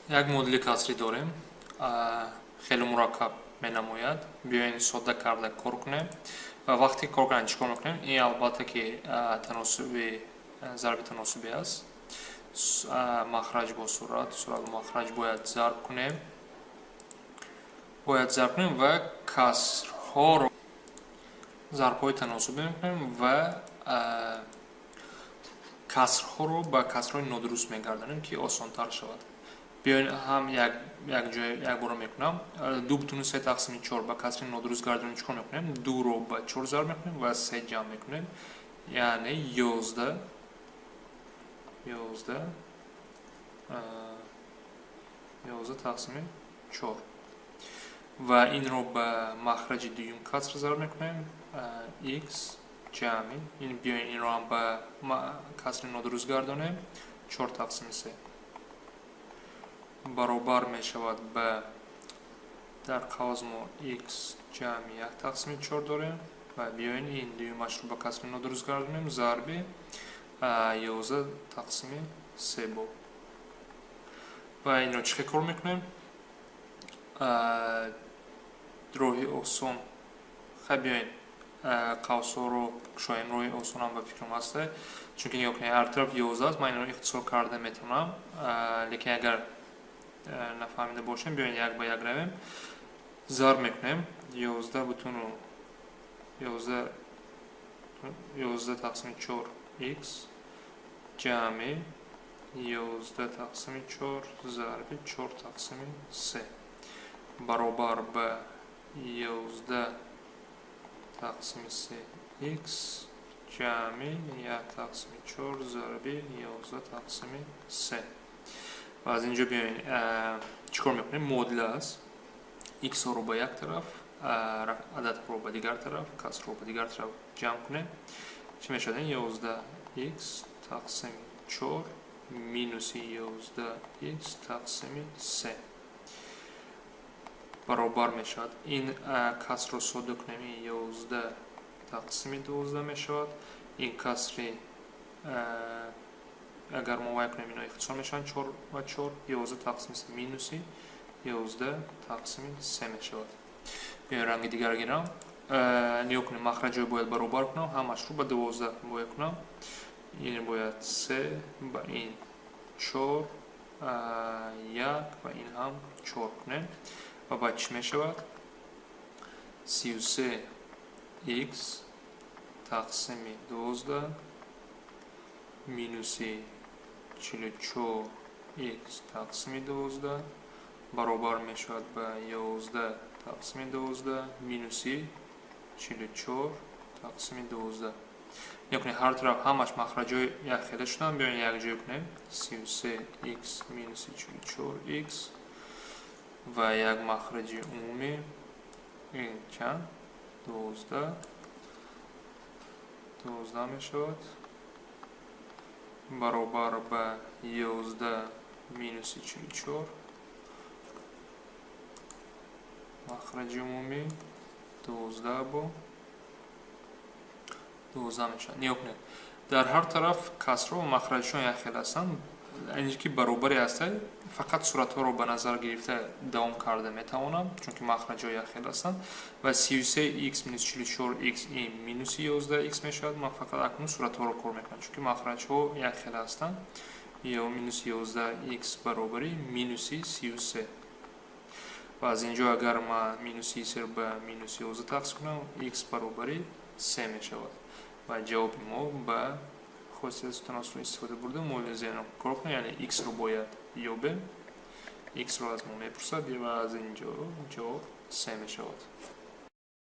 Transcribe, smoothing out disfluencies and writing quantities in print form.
Як модули касрӣ дорем, хеле мураккаб менамояд. Биёен, содда карда кор кунем. Ва вақте кор кардан чӣ кор мекунем? Ин, албатта, ки таносуби зарби таносубӣ аст. Махраҷ бо сурат, сурат бо махраҷ бояд зарб кунем, бояд зарб кунем ва касрҳоро зарбҳои таносубӣ мекунем ва касрҳоро ба касрҳои нодуруст мегардонем, ки осонтар шавад. Биёен, ҳам якҷоя якбора мекунам. 2,3 тақсими чор ба касри нодуруст гардонем, чӣ кор мекунем? Дуро ба чор зарб мекунем ва се ҷамъ мекунем, яъне 11, 11, 11 тақсими чор. Ва инро ба махраҷи дуюм каср зарб мекунем, x ҷамъи ин. Биёен, инро ҳам ба касри нодуруст гардонем, чор тақсими се баробар мешавад ба дар қавс мо x ҷамъи як тақсими чор дорем. Ва биёен, ин дуюмашро ба касри нодуруст гардонем, зарби 11 тақсими се бо. Ва инро чӣ хел кор мекунем? Роҳи осон, хай, биёен, қавсҳоро кушоем. Роҳи осонам ба фикрам ҳаста, чунки нигоҳ кунед, ҳар тараф 11 аст, ман инро ихтисор карда метавонам. Лекин агар нафаҳмида бошем, биёен, як ба як равем. Зарб мекунем 11 бутуну 11, 11 тақсими чор x ҷамъи 11 тақсими чор зарби чор тақсими се баробар ба 11 тақсими се x ҷамъи як тақсими чор зарби 11 тақсими се. Ва аз инҷо биёен, чӣ кор мекунем? Муодила аст. X-ҳоро ба як тараф, ададҳоро ба дигар тараф, касрро ба дигар тараф ҷамъ кунем. Чӣ мешавад? 11 x тақсими чор минуси 11 x тақсими се баробар мешавад. Ин касрро содда кунем, ин 11 тақсими 12 мешавад. Ин касри агар мо вай кунем, ино ихтисор мешаванд, чор ва чор. 11 тақсими се минуси 11 тақсими се мешавад. Биёем, ранги дигар гирам. Нигоҳ кунем, махраҷҳои бояд баробар кунам, ҳамашро ба 12 бояд кунам. Ин бояд се, ба ин чор, як ва ин ҳам чор кунем. Ва баъд чӣ мешавад? 33 х тақсими 12 минуси 44 х тақсими 12 баробар мешавад ба 11 тақсими 12 минуси 44 тақсими 12. Нигоҳ кунед, ҳар тараф ҳамаш махраҷҳои якхела шуданд. Биёед, якҷоя кунем: 33 х минуси 44 х ва як махраҷи умумӣ ин чанд? 12, 12 мешавад, баробар ба 11 минуси 44. Махраҷи умумӣ 12 бо 12 мешавад. Нигоҳ кунед, дар ҳар тараф касрҳо ва махраҷшон якхел ҳастанд, инҷо ки баробаре ҳаста, фақат суратҳоро ба назар гирифта давом карда метавонам, чунки махраҷҳо якхел ҳастанд. Ва 33 х минус 44 х ин минуси 11 х мешавад. Ман фақат акнун суратҳоро кор мекунам, чунки махраҷҳо якхела ҳастанд. Ё минус 11 х баробари минуси 33. Ва аз инҷо агар ман минус 33 ба минус 11 тақсим кунам, х баробари се мешавад. Ва ҷавоби мо ба хосияти таносуб истифода бурда муодили зеринро кор кунем, яъне x-ро бояд ёбем. X-ро аз мо мепурсад ва аз инҷо ҷавоб се мешавад.